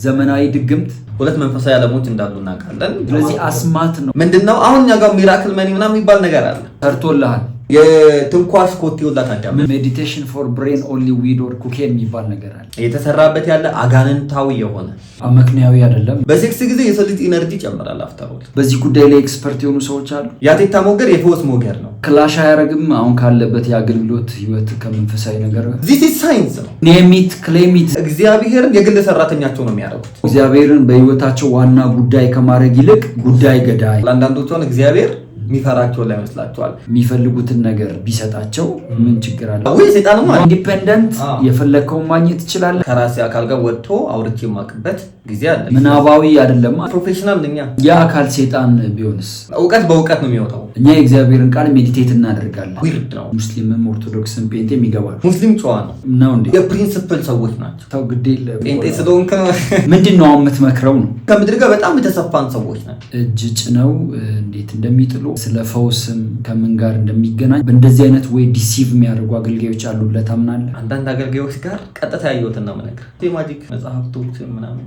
ዘመናዊ ድግምት። ሁለት መንፈሳዊ ዓለሞች እንዳሉ እናውቃለን። ስለዚህ አስማት ነው። ምንድነው አሁን እኛ ጋር miracle money ምናምን የሚባል ነገር አለ። ሰርቶልሃል። የትንኳሽ ኮቴ ሁላ ታዳም Meditation for brain only weed or cocaine የሚባል ነገር አለ። የተሰራበት ያለ አጋንንታዊ የሆነ አመክንያዊ አይደለም። በሴክስ ጊዜ የሰው ልጅ energy ይጨምራል። After all በዚህ ጉዳይ ላይ expert የሆኑ ሰዎች አሉ። የአቴታ ሞገር የፈውስ ሞገር ነው። Clash አያረግም። አሁን ካለበት የአገልግሎት ህይወት ከመንፈሳዊ ነገር ጋር This is science ነው። Name it, claim it። እግዚአብሔርን የግል ሰራተኛቸው ነው የሚያደርጉት። እግዚአብሔርን በህይወታቸው ዋና ጉዳይ ከማድረግ ይልቅ ጉዳይ ገዳይ። ለአንዳንዶቹ አሁን እግዚአብሔር የሚፈራቸውን ላይ ይመስላቸዋል። የሚፈልጉትን ነገር ቢሰጣቸው ምን ችግር አለ? ወይ ሰይጣንማ Independent፣ የፈለግከውን ማግኘት ትችላለህ። ከራሴ አካል ጋር ወጥቶ አውርቼ የማውቅበት ጊዜ አለ። ምናባዊ አይደለም። Professional እኛ የአካል ሴጣን ቢሆንስ? እውቀት በእውቀት ነው የሚወጣው። እኛ የእግዚአብሔርን ቃል meditate እናደርጋለን። Weird ነው። ሙስሊምም ኦርቶዶክስም ጴንጤም ይገባሉ። ሙስሊም ጨዋ ነው። ነው እንዴ? የ principle ሰዎች ናቸው። ተው ግድ የለም። ጴንጤ ስለሆንክ ነው። ምንድን ነው አሁን የምትመክረው ነው? ከምድር ጋር በጣም የተሰፋን ሰዎች ናቸው። እጅ ጭነው እንዴት እንደሚጥሉ፣ ስለ ፈውስም ከምን ጋር እንደሚገናኝ፣ በእንደዚህ አይነት ወይ deceive የሚያደርጉ አገልጋዮች አሉ ብለህ ታምናለህ? አንዳንድ አገልጋዮች ጋር ቀጥታ ያየሁትን ነው የምነግርህ። የ magic መጽሐፍቶችን ምናምን